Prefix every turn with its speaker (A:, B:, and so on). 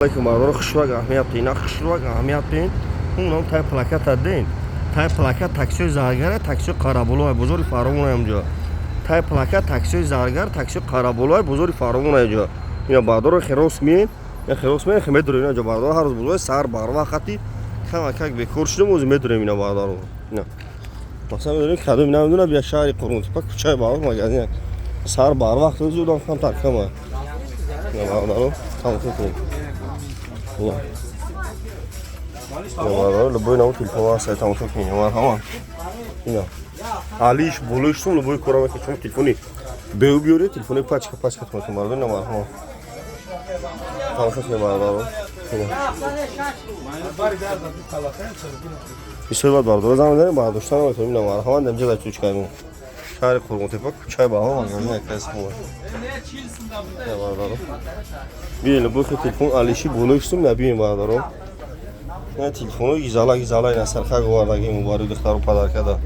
A: Алейкум, бародаро, хушрӯак аҳамият дин, хушрӯак аҳамият дин. Унам тай плаката дин. Тай плакат таксиои Заргара, таксиои Қарабулоай, бозори Фаровон ҳамҷо. Тай плакат таксиои Заргар, таксиои Қарабулоай, бозори Фаровон ҳамҷо. Ина, бародаро, херос миен, я херос миен, медурем ина ҷо, бародаро, ҳар рӯз бозори саҳар барвақти камакак бекор шудем, ози медурем ина, бародаро. Ина. Масалан, медонем кадом, намедонам, бия шаҳри Қурғонтепа, кӯчаи Баҳор, магазин. Саҳар барвақт зудам камтар кама. Ина, бародаро, тамошо кунед. Ина. Ина, любой навъ телефон ҳаст, тамошо кунед. Марҳамат. Ина. Алиш, болоиштон любой кора мекунед. Шумо телефони беу биёред, телефони пачка пачка тон мардум, ина, марҳамат. Тамошо кунед, бародаро. Ина. Бисёр бад, бародаро, занг мезанем, бардошта наметавонем. Ина, марҳамат, инҷа дар чучкаи шаҳри Қурғонтепа, кӯчаи Баҳор, магазин якас. Бародаро, биёед, любой телефон алиши болоиштон набием, бародаро. На телефоно гизала гизала, ина сархак овардагим барои духтару падаркада.